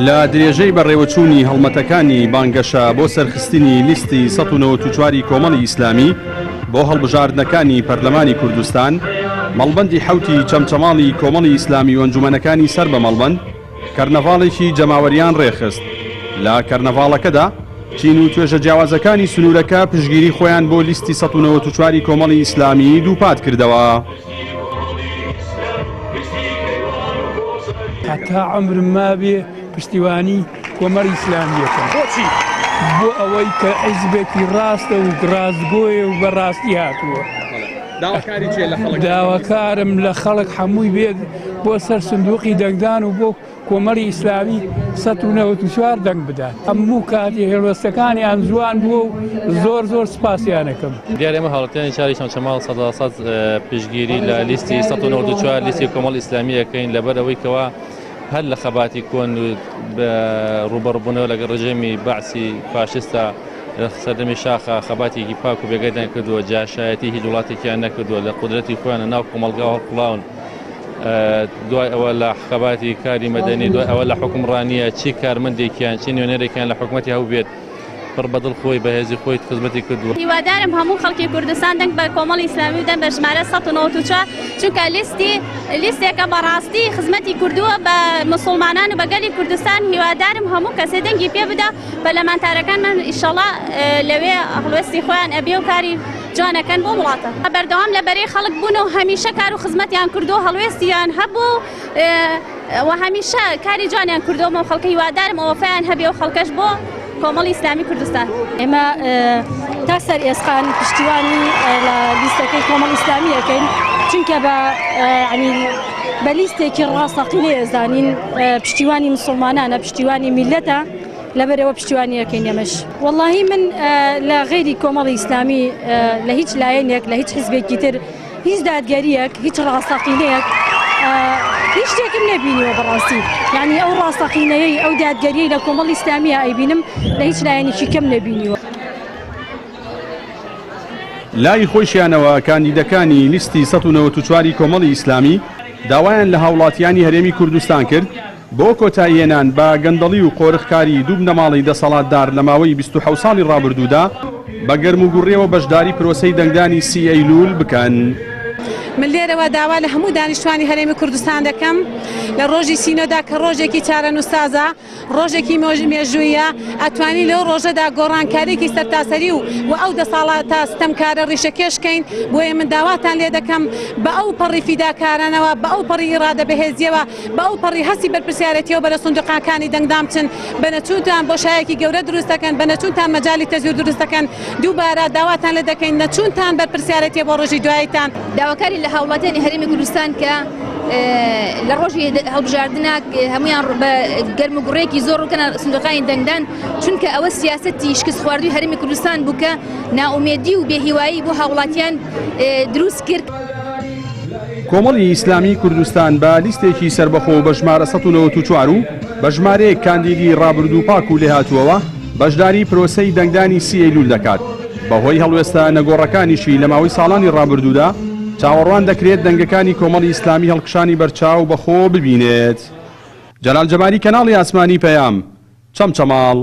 لە درێژەی بەڕێوەچوونی هەڵمەتەکانی بانگەشە بۆ سەرخستنی لیستی 194 ی کۆمەڵی ئیسلامی بۆ هەڵبژاردنەکانی پەرلەمانی کوردستان، مەڵبەندی حەوتی چەمچەماڵی کۆمەڵی ئیسلامی و ئەنجومەنەکانی سەر بە مەڵبەند کەرنەڤاڵێکی جەماوەریان ڕێکخست. لە کەرنەڤاڵەکەدا چین و توێژە جیاوازەکانی سنوورەکە پشتگیری خۆیان بۆ لیستی 194 ی کۆمەڵی ئیسلامی دووپات کردەوە. هەتا عەمرم مابێ پشتیوانی کۆمەڵی ئیسلامیەکەم. بۆچی؟ بۆ ئەوەی کە حیزبێکی ڕاستە و ڕاستگۆیە و بە ڕاستی هاتووە. داواکاری چیە لە خەڵک؟ داواکارم لە خەڵک هەمووی بێت بۆ سەر سندوقی دەنگدان و بۆ کۆمەڵی ئیسلامی 194 دەنگ بدات. هەموو کاتی هەڵوێستەکانیان جوان بووە و زۆر زۆر سپاسیانەکەم. دیارە ئێمە هاوڵاتیانی شاری چەمچەماڵ سەداسەد پشتگیری لە لیستی 194 لیستی کۆمەڵی ئیسلامی ئەکەین لەبەر ئەوەی کەوا هەر لە خەباتی کۆن و ڕووبەڕووبوونەوە لەگەڵ ڕژێمی بەعسی فاشیستە لە سەردەمی شاخە خەباتێکی پاک و بێگەردیان کردووە جاشایەتی هیچ وڵاتێکیان نەکردووە لە قودرەتی خۆیان لە ناو کۆمەڵگا هەڵقوڵاون دوای ئەوە لە خەباتی کاری مەدەنی دوای ئەوە لە حکومڕانیە چی کارمەندێکیان چی نوێنەرێکیان لە حکومەتی هەبووبێت پڕ بەدڵ خۆی بەهێزی خۆی خزمەتی کردووە. هیوادارم هەموو خەڵکی کوردستان دەنگ بە کۆمەڵی ئیسلامی بدەن بە ژمارە 194 چونکە لیستی لیستێکە بەڕاستی خزمەتی کردووە بە مسوڵمانان و بە گەلی کوردستان هیوادارم هەموو کەسێ دەنگی پێ بدا پەرلەمانتارەکانمان ئیشەڵا لەوێ هەڵوێستی خۆیان ئەبێ و کاری جوانەکەن بۆ وڵاتە بەردەوام لە بەرەی خەڵک بوون و هەمیشە کار و خزمەتیان کردو هەڵوێستیان هەبوو و هەمیشە کاری جوانیان کردووە بۆ خەڵکە هیوادارم ئەوەفیان هەبێ و خەڵکەش بۆ کۆمەڵی ئیسلامی کوردستان. ئێمە تا سەر ئێسقان پشتیوانی لە لیستەکەی کۆمەڵ ئیسلامی ئەکەین چونکە بە ینی بە لیستێکی ڕاستەقینەیە زانین پشتیوانی مسلمانانە پشتیوانی میلەتە لەبەرەوە پشتیوانی ئەکەین ئێمەش وەڵاهی من لە غەیری کۆمەڵی ئیسلامی لە هیچ لایەنێک لە هیچ حزبێکی تر هیچ دادگەریەک هیچ ڕاستەقینەیەک هیچ شتێکم نەبینیوە بەڕاستی یعنی ئەو ڕاستەقینەیەی ئەو دادگەریەی لە کۆمەڵی ئیسلامیە ئەیبینم لە هیچ لایەنێکی کەم نەبینیوە. لای خۆیشیانەوە کاندیدەکانی لیستی 194 ی کۆمەڵی ئیسلامی داوایان لە هاوڵاتیانی هەرێمی کوردستان کرد بۆ کۆتاییهێنان بە گەندەڵی و قۆرخکاری دوو بنەماڵەی دەسەڵاتدار لە ماوەی 27 ساڵی ڕابردوودا بە گەرموگوڕیەوە بەشداری پرۆسەی دەنگدانی سی ئەیلوول بکەن. من لێرەوە داوا لە هەموو دانیشتوانی هەرێمی کوردستان دەکەم لە ڕۆژی سینۆدا کە ڕۆژێکی چارەنووسسازە، ڕۆژێکی مێژوویە، ئەتوانین لەو ڕۆژەدا گۆڕانکاریی سەرتاسەری و و ئەو دەسەڵاتە ستەمکارە ڕیشەکێش کەین، بۆیە من داواتان لێ دەکەم بە ئەو پەڕی فیداکارانەوە، بە ئەو پەڕی ئیڕادە بەهێزییەوە، بە ئەو پەڕی هەستی بەرپرسیارێتییەوە بەرەو سندوقاکانی دەنگدان بچن، بە نەچوونتان بۆشایەکی گەورە دروست دەکەن، بە نەچوونتان مەجالی تەزویر دروست دەکەن، دووبارە داواتان لێ دەکەین نەچوونتان بەرپرسیارێتییە بۆ ڕۆژی دواییتان. داواکارین لە هاوڵاتیانی هەرێمی کوردستان کە لە ڕۆژی هەڵبژاردنە هەمویان بە گەرم و گوڕێکی زۆر ڕووکەنە سندوقانی دەنگدان چونکە ئەوە سیاسەتی شکست خواردوی هەرێمی کوردستان بوو کە نائومێدی و بێهیوایی بۆ هاوڵاتیان دروست کرد. کۆمەڵی ئیسلامیی کوردستان بە لیستێکی سەربەخۆ و بە ژمارە 194 و بە ژمارەیەک کاندیدی ڕابردوو پاک و لێهاتووەوە بەشداری پرۆسەی دەنگدانی سی ئەیلول دەکات، بەهۆی هەڵوێستە نەگۆڕەکانیشی لە ماوەی ساڵانی ڕابردوودا چاوەڕوان دەکرێت دەنگەکانی کۆمەڵی ئیسلامی هەڵکشانی بەرچاو بەخۆوە ببینێت. جەلال جەمالی کەناڵی ئاسمانی پەیام، چەمچەماڵ.